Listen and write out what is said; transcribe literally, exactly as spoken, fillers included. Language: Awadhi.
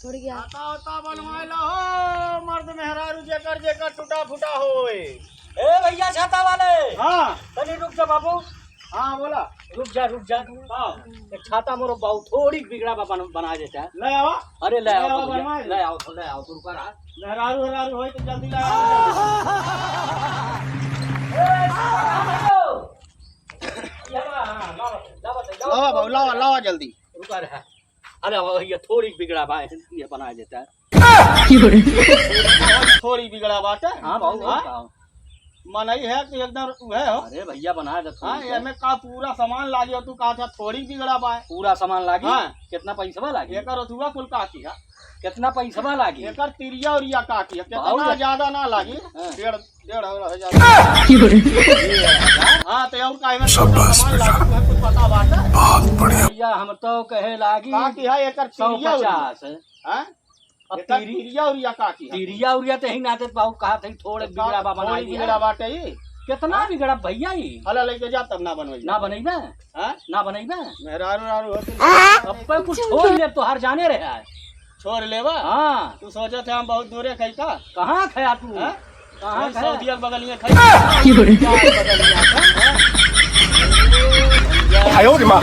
थोड़ी गया। छाता उता बनवाए ला हो, मर्द मेहरारू जेकर जेकर टूटा फूटा होए। ए भैया छाता वाले। हाँ। तनी रुक जा बाबू। हाँ, बोला। रुक जा, रुक जा। हाँ। एक छाता मोरो बाबू थोड़ी बिगड़ा बा, बन-, बना देता है। ले आवा। अरे ले ले आओ, आवा, भैया। बनवा दे। ले आओ, ले आओ, तू रुका रहा। मेहरारू, मेहरारू होई तो जल्दी ले आओ। ए, ये बा, हाँ, लावा, लावा, लावा, लावा, लावा। लावा, लावा जल्दी। रुका रहा। अरे, अब ये थोड़ी बिगड़ा बा, ये बना देता है। थोड़ी बिगड़ा बाटे। हाँ, बाबू, हाँ? बताओ। मनई है कि एकदम उहे हो। अरे भैया, बना दे थोड़ी हाँ, सा। एमे का पूरा सामान लागी और तू कहा था थोड़ी बिगड़ा बा। पूरा सामान लागी? हाँ। कितना पैसवा लागी? एकर ओथुआ कुल का की है? कितना पैसवा लागी? एकर तिरिया उरिया का की है? कितना बाबू, ज्यादा ना लागी? हाँ। डेढ़ डेढ़ हजार। हाँ, तो और का एमे शाबाश सामान बेटा। लागू है, कुछ पता बात है? बहुत बढ़िया। भैया, हम तो कहे लागी का की है एकर सौ पचास। तिरिया उरिया? हाँ? अब एकर तिरी-, तिरिया उरिया का की है? तिरिया उरिया तो ही ना देत बाबू, कहा थे थोड़े तो बिगड़ा बा, बना थोड़ी दिया। बिगड़ा बाटे ही? कितना हाँ? बिगड़ा भैया ही? हला लेके जा तब ना बनवाई। ना बनैबे? हाँ? ना बनैबे? मेहरारू रारू होती। अब पे कुछ छोड़ ले, तोहार जाने रहे है। छोड़ लेबा? हाँ। तू सोचत है हम बहुत दूरे खाई का? कहाँ खाया तू? हाँ? कहाँ वही खाया? सऊदी के बगलिए खाई। की बोले? क्या बगलिया का? हाँ? आयो रे माँ।